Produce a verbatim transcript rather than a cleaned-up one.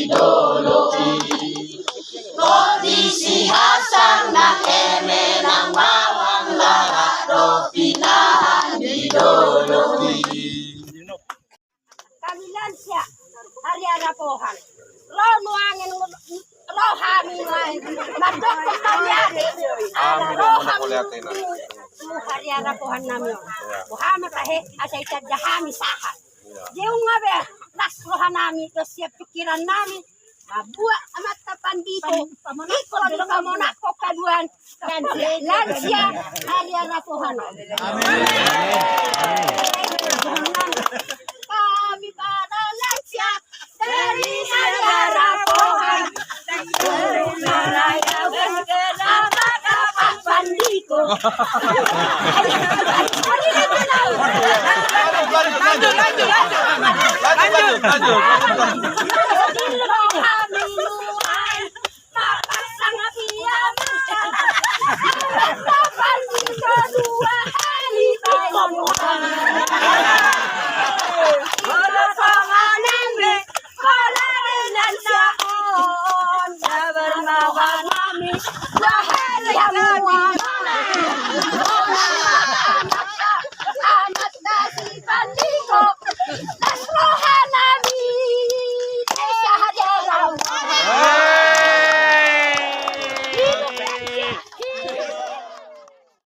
Dolok i. Kondisi hasang nang eme nang bawang larak do pinahan di dolok i. Hami lansia Hariara Pohan. Ro nuaeng, ro hami nuaeng. Mandok kembali ate. Ro hami tu Hariara Pohan nami on. Boha ma tahe asa itanda hami sahat. Dia nunga be las roha nami, dos siap pikiran nami. Mabuat amanta pandito, ikut di pamonangkon haduan, lansia Hariara Pohan on. Hami para lansia dari Hariara Pohan. Pandito. Lanjut, lanjut, lanjut. Lanjut, lanjut, lanjut.